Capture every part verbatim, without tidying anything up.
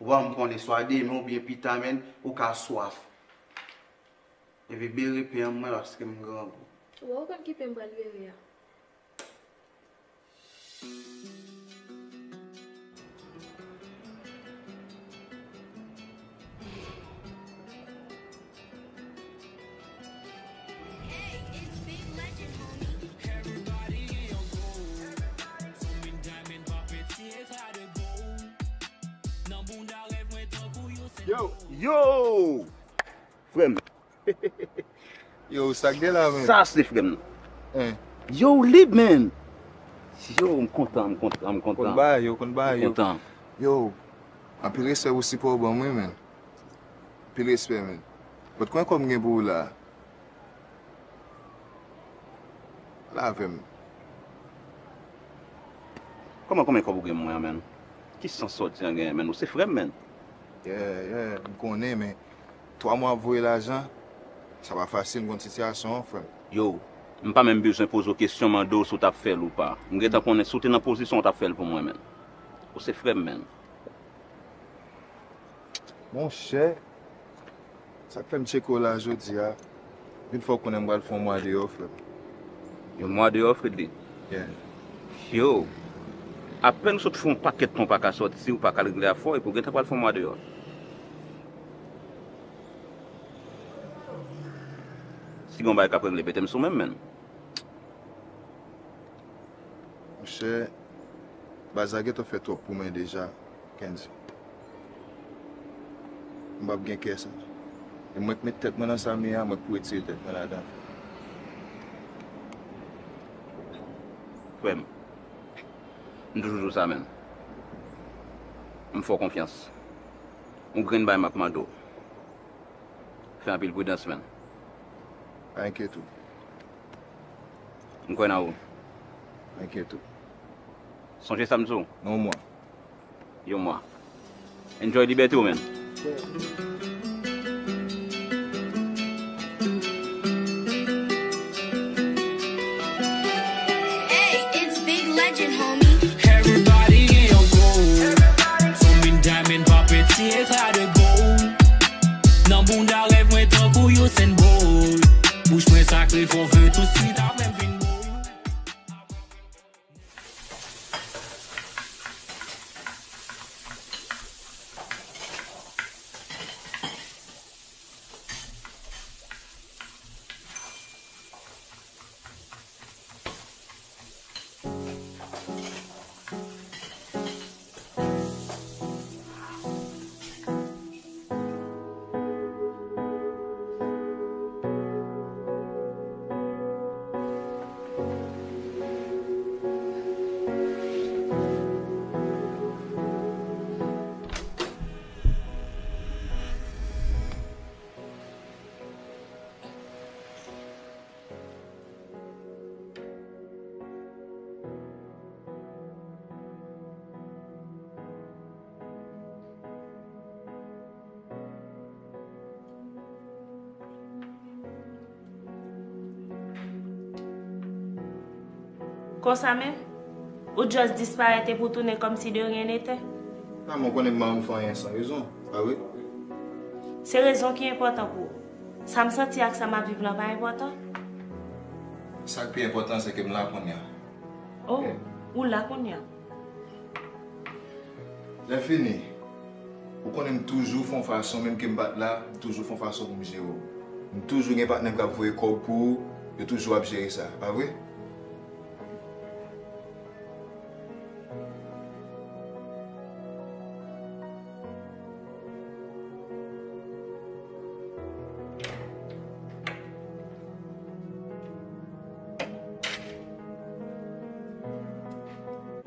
Bon, m konnen swa demen oubyen pita, menn, ou ka swaf. Epi bere pen an mwen paske m grangou. Ou wè ou konn ki pen m pral bere a. Yo! Yo! Frè m. Yo, sa k gen la, menn? Sa se frè m nan. Hein. Yo, w lib, menn. Yo, m kontan, m kontan, m kontan. Konn bagay yo, konn bagay yo. M kontan. Yo, anpil respè pou sipò w ban mwen, menn. Anpil respè, menn. But konbyen kòb m gen pou ou la? Pale avè m. Kòman, kòman kòb ou gen mwen an, menn? Ki sans sòti an genyen, menn? Ou se frè m, menn. Yeah, yeah, m konnen, men twa mwa ap voye lajan, sa pa fasil, m konn sitiyasyon an, frè m. Yo, m pa menm bezwen poze w kesyon, mande w si w t ap fè l ou pa. M gentan konnen si w te nan pozisyon w t ap fè l pou mwen, menn. Ou se frè m, menn. Monchè, sa k fè m tcheke w la jodi a, vin fè w konnen m pral fè yon mwa deyò, frè m. Yon mwa deyò, Fredly? Yeah. Yo, apèn w sot fè yon pakèt tan w pa ka sòti, w pa ka regle afè w, epi w gentan pral fè yon mwa deyò. Si gen yon bagay k ap regle, mete m sou men m, menn. Monchè, baz la gentan fè twòp pou mwen deja, Kendy. M p ap gen kè sa. E mwen k met tèt mwen nan sa m ye a, mwen k pou retire tèt mwen ladan. Frè m, m toujou di w sa, menn. M fè w konfyans. Yon grenn bagay m ap mande w. Fè anpil pridans, menn. Pa enkyete w. M kwè nan ou. Pa enkyete w. Sonje sa m di w. Nan yon mwa. Yon mwa. Enjoy libète w, menn. Hey, it's Big Legend, homie. Everybody in your goal. Some in diamond, pa peti eta de gold. Nan bounda rèv mwen tankou Usain Bolt. Bouch mwen sakre fò vle tousuit apre m fin bold. Konsa menm, ou just disparèt epi w tounen kòmsi de rien n'était? Manman, ou konnen manman m fè anyen san rezon, pa vre? Se rezon ki enpòtan pou ou. Sa m santi ak sa m ap viv lan pa enpòtan? Sa k pi enpòtan, se ke m la kounye a. Oh, ou la kounye a. Lè fini, ou konnen m toujou fè yon fason, menm ke m pa t la, m toujou fè yon fason pou m jere w. M toujou gen patnè m k ap voye kòb pou ou, yo toujou ap jere sa, pa vre?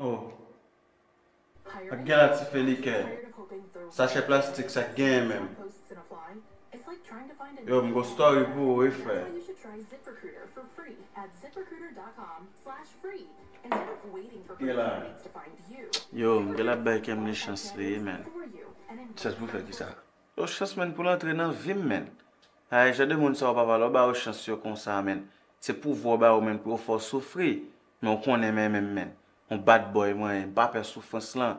Oh. Ak gen la ti fè likè. Sachè plastik sa k genyen menm. Yo, m gon story pou ou, wi, frè. Gen la. Yo, m gen la bay kè m li chans li, men. Chans pou fè kisa? Yo, chans, menn, pou l antre nan vi m, menn. Ay, jan de moun sa yo pa valè, yo ba yo chans yo konsa, menn. Se pouvwa yo ba yo, menn, pou yo fè w soufri. Men w konnen, men, men, men. Yon bad boy mwen ye, m pa pè soufrans lan.